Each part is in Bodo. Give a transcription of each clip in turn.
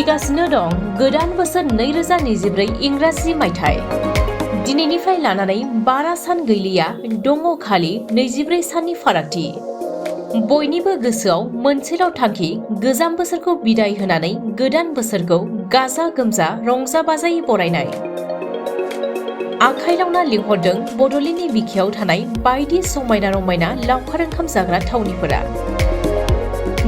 फैगासिनो दं गोदान बोसोर 2024 इंराजि मायथाइ। दिनैनिफ्राय लानानै 12 सान गैलिया दङ खालि 24 साननि फारागथि। बयनिबो गोसोआव मोनसेल' थांखि गोजाम बोसोरखौ बिदाय होनानै गोदान बोसोरखौ गाजा गोमजा रंजा बाजायै बरायनाय। आखाइलावना लिंहरदों बड'लेण्डनि बिखायाव थानाय बायदि समायना रमायना लावखार ओंखाम जाग्रा थावनिफोरा।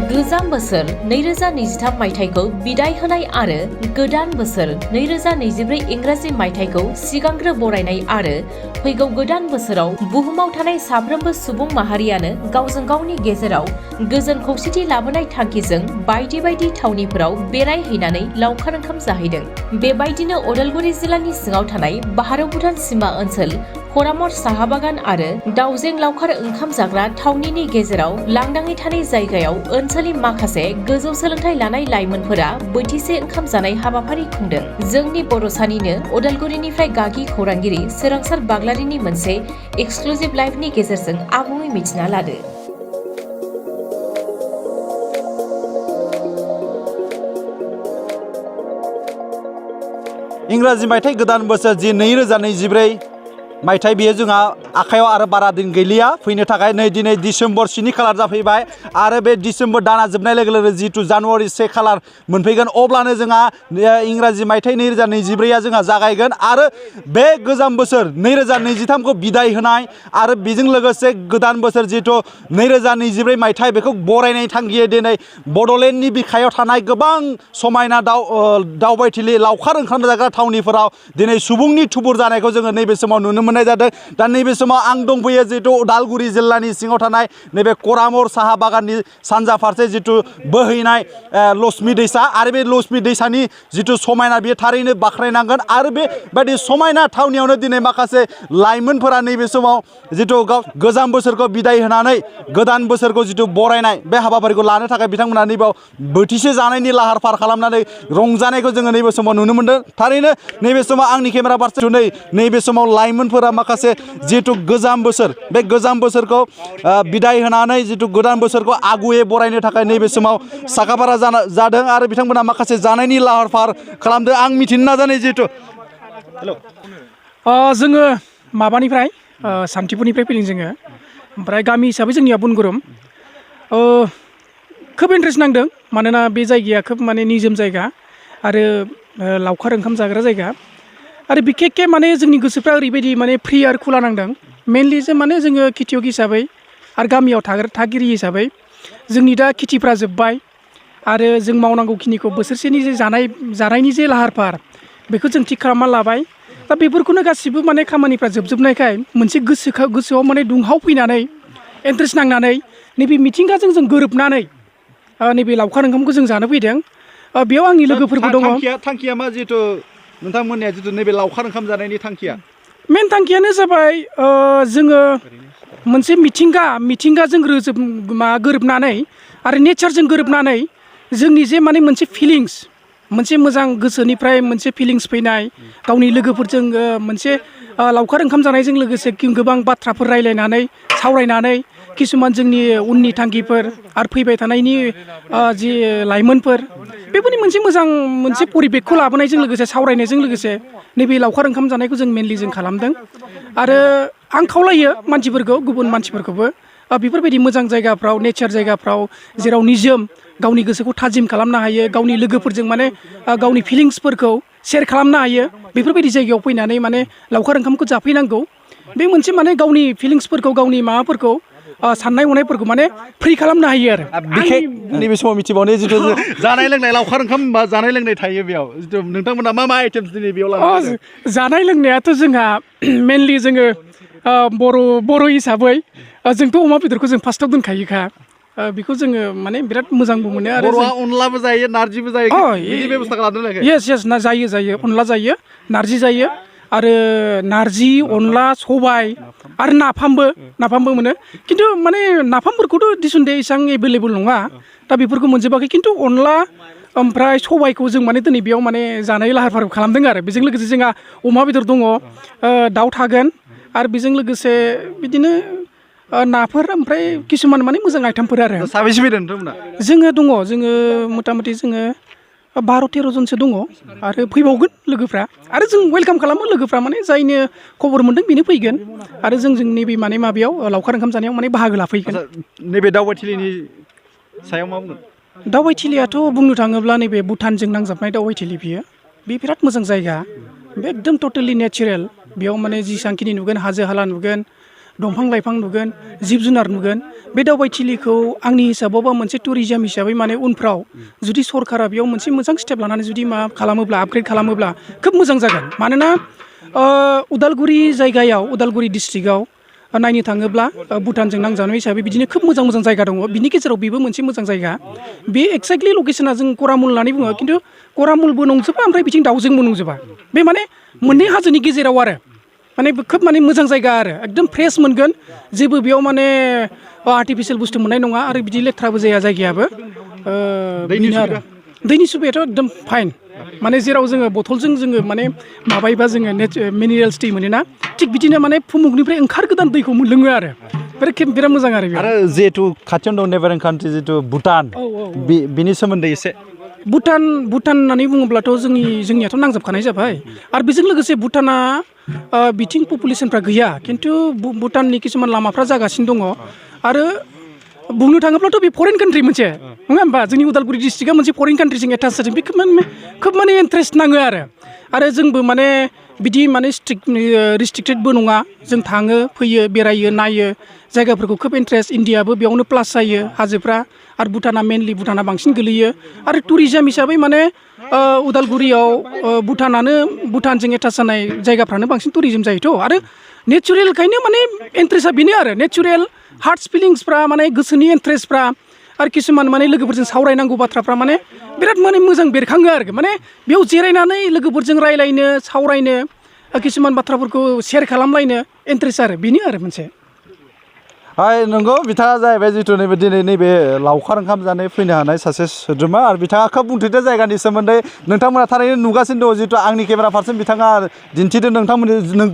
गोजाम बोसोर 2023 मायथाइखौ बिदाय होनाय आरो गोदान बोसोर 2024 इंराजि मायथाइखौ सिगांग्रो बरायनाय आरो फैगौ गोदान बोसोराव बुहुमाव थानाय साफ्रोमबो सुबुं माहारियानो गावजों गावनि गेजेराव गोजोन खौसेथि लाबोनाय थांखिजों बायदि बायदि थावनिफोराव बेरायहैनानै लावखार ओंखाम जाहैदों। बेबायदिनो उदालगुरि जिल्लानि सिङाव थानाय भारत भुटान सिमा ओनसोल खरामर साहा बागान आरो दाउजें लावखार ओंखाम जाग्रा थावनिनि गेजेराव लांदाङै थानाय जायगायाव ओनसोलनि माखासे गोजौ सोलोंथाइ लानाय लाइमोनफोरा बोथिसे ओंखाम जानाय हाबाफारि खुंदों। जोंनि बड'सानिनो उदालगुरिनिफ्राय गागि खौरांगिरि सोरांसार बाग्लारिनि मोनसे एक्सक्लुसिभ लाइभनि गेजेरजों आबुङै मिथिना लादो। इंराजि मायथाइ गोदान बोसोर जि 2024 मायथाइ बेयो जोंहा आखायाव आरो बारा दिन गैलिया फैनो थाखाय नै दिनै डिसेम्बर 7 खालार जाफैबाय आरो बे डिसेम्बर दाना जोबनाय लोगो लोगो जितु जानुवारि 1 खालार मोनफैगोन अब्लानो जोंहा इंराजि मायथाइ 2024 जोंहा जागायगोन आरो बे गोजाम बोसोर 2023 खौ बिदाय होनाय आरो बेजों लोगोसे गोदान बोसोर जितु 2024 मायथाइ बेखौ बरायनाय थांखियै दिनै बड'लेण्डनि बिखायाव थानाय गोबां समायना दावबायथिलि लावखार ओंखाम जाग्रा थावनिफोराव दिनै सुबुंनि थुबुर जानायखौ जोङो नैबे समाव नुनो मोननाय जादों। दा नैबे समाव आं दंफैयो जितु उदालगुरि जिल्लानि सिङाव थानाय नैबे करामर साहा बागाननि सानजा फारसे जितु बोहैनाय लक्ष्मी दैसा आरो बे लक्ष्मी दैसानि जितु समायना बेयो थारैनो बाख्नायनांगोन आरो बेबायदि समायना थावनियावनो दिनै माखासे लाइमोनफोरा नैबे समाव जितु गोजाम बोसोरखौ बिदाय होनानै गोदान बोसोरखौ जितु बरायनाय बे हाबाफारिखौ लानो थाखाय बिथांमोना नैबाव बोथिसे जानायनि लाहार फाहार खालामनानै रंजानायखौ जोङो नैबे समाव नुनो मोनदों। थारैनो नैबे समाव आंनि केमेरा पार्सन नैबे समाव लाइमोनफोरा माखासे जितु गोजाम बोसोर बे गोजाम बोसोरखौ बिदाय होनानै जितु गोदान बोसोरखौ आगुयै बरायनो थाखाय नैबे समाव साखाफारा जादों आरो बिथांमोना माखासे जानायनि लाहार फाहार खालामदों। आं मिथिनो नाजानाय जितु जोङो माबानिफ्राय सान्थिपुरनिफ्राय फैदों जोङो ओमफ्राय गामि हिसाबै जोंनिया बनगुरुम खोब इन्ट्रेस्ट नांदों मानोना बे जायगाया खोब माने निजोम जायगा आरो लावखार ओंखाम जाग्रा जायगा आरो बिखेकखे माने जोंनि गोसोफ्रा ओरैबायदि माने फ्रि आरो खुला नांदों। मेनलि जे माने जोङो खेथियक हिसाबै आरो गामियाव थागिरि हिसाबै जोंनि दा खेथिफ्रा जोब्बाय आरो जों मावनांगौखिनिखौ बोसोरसेनि जे जानायनि जे लाहार फाहार बेखौ जों थिग खालामना लाबाय। दा बेफोरखौनो गासिबो माने खामानिफ्रा जोबजोबनायखाय मोनसे गोसोआव माने दुंहाव फैनानै इन्ट्रेस्ट नांनानै नैबे मिथिंगाजों जों गोरोबनानै नैबे लावखार ओंखामखौ जों जानो फैदों। बेयाव आंनि लोगोफोरबो दङ। थांखिया मा जितु नोंथांमोननिया जितु नैबे लावखार ओंखाम जानायनि थांखिया मेन थांखियानो जाबाय जोङो मोनसे मिथिंगाजों गोरोबनानै आरो नेचारजों गोरोबनानै जोंनि जे माने मोनसे फिलिंस मोनसे मोजां गोसोनिफ्राय मोनसे फिलिंस फैनाय गावनि लोगोफोरजों मोनसे लावखार ओंखाम जानायजों लोगोसे गोबां बाथ्राफोर रायलायनानै सावरायनानै किसुमान जोंनि उननि थांखिफोर आरो फैबाय थानायनि जि लाइमोनफोर बेफोरनि मोनसे परिबेकखौ लाबोनायजों लोगोसे सावरायनायजों लोगोसे नैबे लावखार ओंखाम जानायखौ जों मेनलि जों खालामदों। आरो आं खावलायो मानसिफोरखौ गुबुन मानसिफोरखौबो बेफोरबायदि मोजां जायगाफ्राव नेचार जायगाफ्राव जेराव निजोम गावनि गोसोखौ थाजिम खालामनो हायो गावनि लोगोफोरजों माने गावनि फिलिंसफोरखौ शेयार खालामनो हायो बेफोरबायदि जायगायाव फैनानै माने लावखार ओंखामखौ जाफैनांगौ। बे मोनसे माने गावनि फिलिंसफोरखौ गावनि माबाफोरखौ साननाय हनायफोरखौ माने फ्रि खालामनो हायो आरो नैबे समाव मिथिबावनो जितु जानाय लोंनाय लावखार ओंखाम बा जानाय लोंनाय थायो बेयाव जितु नोंथांमोना मा आइटेम्स दिनै बेयाव लानानै जानाय लोंनायाथ' जोंहा मेनलि जोङो बर' हिसाबै जोंथ' अमा बेदरखौ जों फार्स्टआव दोनखायोखा बेखौ जोङो माने बिराद मोजांबो मोनो आरो बर'आ अनलाबो जायो नारजिबो जायो बिदि बेबस्था खालामदों। येस जायो अनला जायो नारजि जायो आरो नारजि अनला सबाय आरो नाफामबो मोनो खिन्थु माने नाफामफोरखौथ' दिसुन दे एसेबां एभेलेबल नङा दा बेफोरखौ मोनजोबाखै खिन्थु अनला ओमफ्राय सबायखौ जों माने दिनै बेयाव माने जानाय लाहार फाहार खालामदों आरो बेजों लोगोसे जोंहा अमा बेदर दङ दाउ थागोन आरो बेजों लोगोसे बिदिनो नाफोर ओमफ्राय किसुमान माने मोजां आइटेमफोर आरो साबेसे फैदों नोंथांमोना जोङो दङ जोङो मथा मथि जोङो 12-13 जनसो दङ आरो फैबावगोन लोगोफ्रा आरो जों वेलकाम खालामो लोगोफ्रा माने जायनो खबर मोन्दों बेनो फैगोन आरो जों नैबे माने माबायाव लावखार ओंखाम जानायाव माने बाहागो लाफैगोन। नैबे दावबायथिलिनि सायाव मा बुंगोन? दावबायथिलियाथ' बुंनो थाङोब्ला नैबे भुटानजों नांजाबनाय दावबायथिलि बियो बे बिराद मोजां जायगा बे एकदम टटेलि नेचारेल बेयाव माने जेसांखिनि नुगोन हाजो हाला नुगोन दंफां लाइफां नुगोन जिब जुनार नुगोन बे दावबायथिलिखौ आंनि हिसाबावबा मोनसे टुरिजम हिसाबै माने उनफ्राव जुदि सरकारा बेयाव मोनसे मोजां स्टेप लानानै जुदि मा खालामोब्ला आपग्रेड खालामोब्ला खोब मोजां जागोन। मानोना उदालगुरि जायगायाव उदालगुरि डिस्ट्रिक्टआव नायनो थाङोब्ला भुटानजों नांजानाय हिसाबै बिदिनो खोब मोजां मोजां जायगा दङ बिनि गेजेराव बेबो मोनसे मोजां जायगा बे एक्जेक्टलि लकेसना जों करामुल होननानै बुङो खिन्थु करामुलबो नंजोबा ओमफ्राय बिथिं दाउजेंबो नंजोबा बे माने मोननै हाजोनि गेजेराव आरो माने खोब माने मोजां जायगा आरो एकदम फ्रेस मोनगोन जेबो बेयाव माने आर्टिफिसियेल बुस्थु मोननाय नङा आरो बिदि लेथ्राबो जाया जायगायाबो बेनो आरो दैनि सुबिदायाथ' एकदम फाइन माने जेराव जोङो बथलजों जोङो माने माबायोबा जोङो मिनारेल्स दै मोनोना थिग बिदिनो माने फुमुगनिफ्राय ओंखारगोदान दैखौ लोङो आरो बिराद मोजां आरो जिहेतु खाथियावनो दं नेबारिं कान्ट्रि जितु भुटान बिनि सोमोन्दै एसे भुटान होननानै बुङोब्लाथ' जोंनियाथ' नांजाबखानाय जाबाय आरो बेजों लोगोसे भुटाना बिथिं पपुलेसनफ्रा गैया खिन्थु भुटाननि किसुमान लामाफ्रा जागासिनो दङ आरो बुंनो थाङोब्लाथ' बे फरेन कान्ट्रि मोनसे नङा होमबा जोंनि उदालगुरि डिस्ट्रिक्टआ मोनसे फरेन कान्ट्रिजों एटाच जादों बे खोब माने इन्टारेस्ट नाङो आरो जोंबो माने बिदि माने रिस्ट्रिक्टेडबो नङा जों थाङो फैयो बेरायो नायो जायगाफोरखौ खोब इन्टारेस्ट इन्डियाबो बेयावनो प्लास जायो हाजोफ्रा आरो भुटाना बांसिन गोलैयो आरो टुरिजम हिसाबै माने उदालगुरियाव भुटानजों एटाच जानाय जायगाफ्रानो बांसिन टुरिजम जायोथ' आरो नेचारेलखायनो माने इन्टारेस्टआ बेनो आरो नेचारेल हार्ट्स फिलिंसफ्रा माने गोसोनि इन्टारेस्टफ्रा आरो किसुमान माने लोगोफोरजों सावरायनांगौ बाथ्राफ्रा माने बिराद माने मोजां बेरखाङो आरो माने बेयाव जिरायनानै लोगोफोरजों रायलायनो सावरायनो किसुमान बाथ्राफोरखौ शेयार खालामलायनो इन्टारेस्ट आरो बेनो आरो मोनसे नंगौ बिथाङा जाहैबाय जितु नैबे दिनै नैबे लावखार ओंखाम जानो फैनो हानाय सासे सोद्रोमा आरो बिथाङा खोब बुंथिदो जायगानि सोमोन्दै नोंथांमोना थारैनो नुगासिनो दङ जितु आंनि केमेरा फारसे बिथाङा दिन्थिदों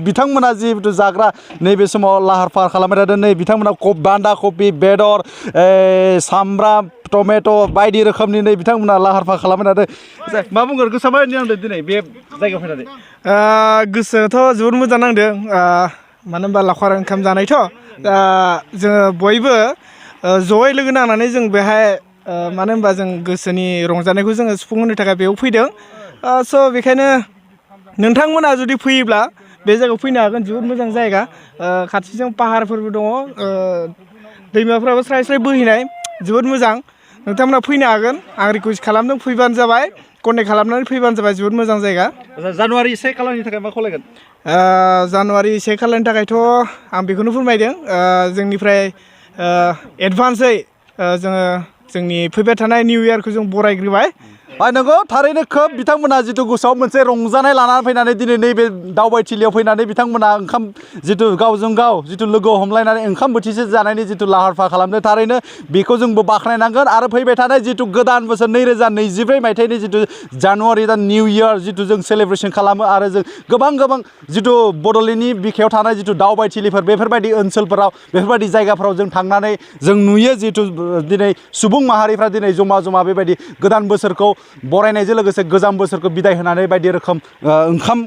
बिथांमोना जितु जाग्रा नैबे समाव लाहार फाहार खालामबाय थादों नै बिथांमोना बान्दा कबि बेदर सामब्राम टमेट' बायदि रोखोमनि नै बिथांमोना लाहार फाहार खालामबाय थादों मा बुंगोन गोसोआ माबायदि नांदों दिनै बे जायगायाव फैनानै गोसोआथ' जोबोद मोजां नांदों मानो होनबा लावखार ओंखाम जानायथ' जोङो बयबो जयै लोगो नांनानै जों बेहाय मानो होनबा जों गोसोनि रंजानायखौ जोङो सुफुंहोनो थाखाय बेयाव फैदों स' बेखायनो नोंथांमोना जुदि फैयोब्ला बे जायगायाव फैनो हागोन जोबोद मोजां जायगा खाथिजों पाहारफोरबो दङ दैमाफ्राबो स्राय स्राय बोहैनाय जोबोद मोजां नोंथांमोना फैनो हागोन आं रिकुवेस्ट खालामदों फैबानो जाबाय कन्टेक्ट खालामनानै फैबानो जाबाय जोबोद मोजां जायगा जानुवारि 1 खालारनि थाखाय मा खालायगोन जानुवारि 1 खालारनि थाखायथ' आं बेखौनो फोरमायदों जोंनिफ्राय एडभान्सै जोङो जोंनि फैबाय थानाय निउ इयारखौ जों बरायग्रोबाय नंगौ थारैनो खोब बिथांमोना जितु गोसोआव मोनसे रंजानाय लानानै फैनानै दिनै नैबे दावबायथिलियाव फैनानै बिथांमोना ओंखाम जितु गावजों गाव जितु लोगो हमलायनानै ओंखाम बोथिसे जानायनि जितु लाहार फाहार खालामदों थारैनो बेखौ जोंबो बाख्नायनांगोन आरो फैबाय थानाय जितु गोदान बोसोर 2024 मायथाइनि जितु जानुवारि दा निउ इयार जितु जों सेलेब्रेसन खालामो आरो जों गोबां जितु बड'लेण्डनि बिखायाव थानाय जितु दावबायथिलिफोर बेफोरबायदि ओनसोलफोराव बेफोरबायदि जायगाफोराव जों थांनानै जों नुयो जितु दिनै सुबुं माहारिफ्रा दिनै जमा बेबायदि गोदान बोसोरखौ बरायनायजों लोगोसे गोजाम बोसोरखौ बिदाय होनानै बायदि रोखोम ओंखाम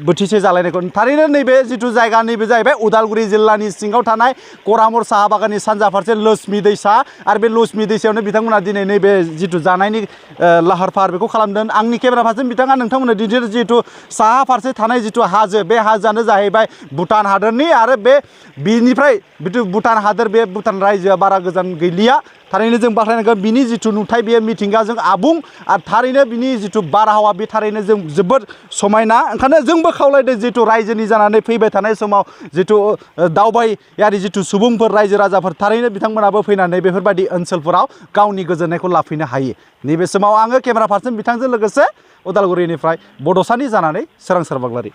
बोथिसे जालायनायखौ थारैनो नैबे जितु जायगा नैबे जाहैबाय उदालगुरि जिल्लानि सिङाव थानाय करामर साहा बागाननि सानजा फारसे लक्ष्मी दैसा आरो बे लक्ष्मी दैसायावनो बिथांमोना दिनै नैबे जितु जानायनि लाहार फाहार बेखौ खालामदों आंनि केमेरा फारसे बिथाङा नोंथांमोननो दिन्थिदों जितु साहा फारसे थानाय जितु हाजो बे हाजोआनो जाहैबाय भुटान हादोरनि आरो बिनिफ्राय जितु भुटान हादोर बे भुटान रायजोआ बारा गोजान गैलिया थारैनो जों बाख्नायनांगोन बिनि जितु नुथाय बेयो मिथिंगाजों आबुं आरो थारैनो बिनि जितु बारहावा बे थारैनो जों जोबोद समायना ओंखायनो जोंबो खावलायदों जितु रायजोनि जानानै फैबाय थानाय समाव जितु दावबायारि जितु सुबुंफोर रायजो राजाफोर थारैनो बिथांमोनाबो फैनानै बेफोरबायदि ओनसोलफोराव गावनि गोजोननायखौ लाफैनो हायो नैबे समाव आङो केमेरा पार्सन बिथांजों लोगोसे उदालगुरिनिफ्राय बड'सानि जानानै सोरां बाग्लारि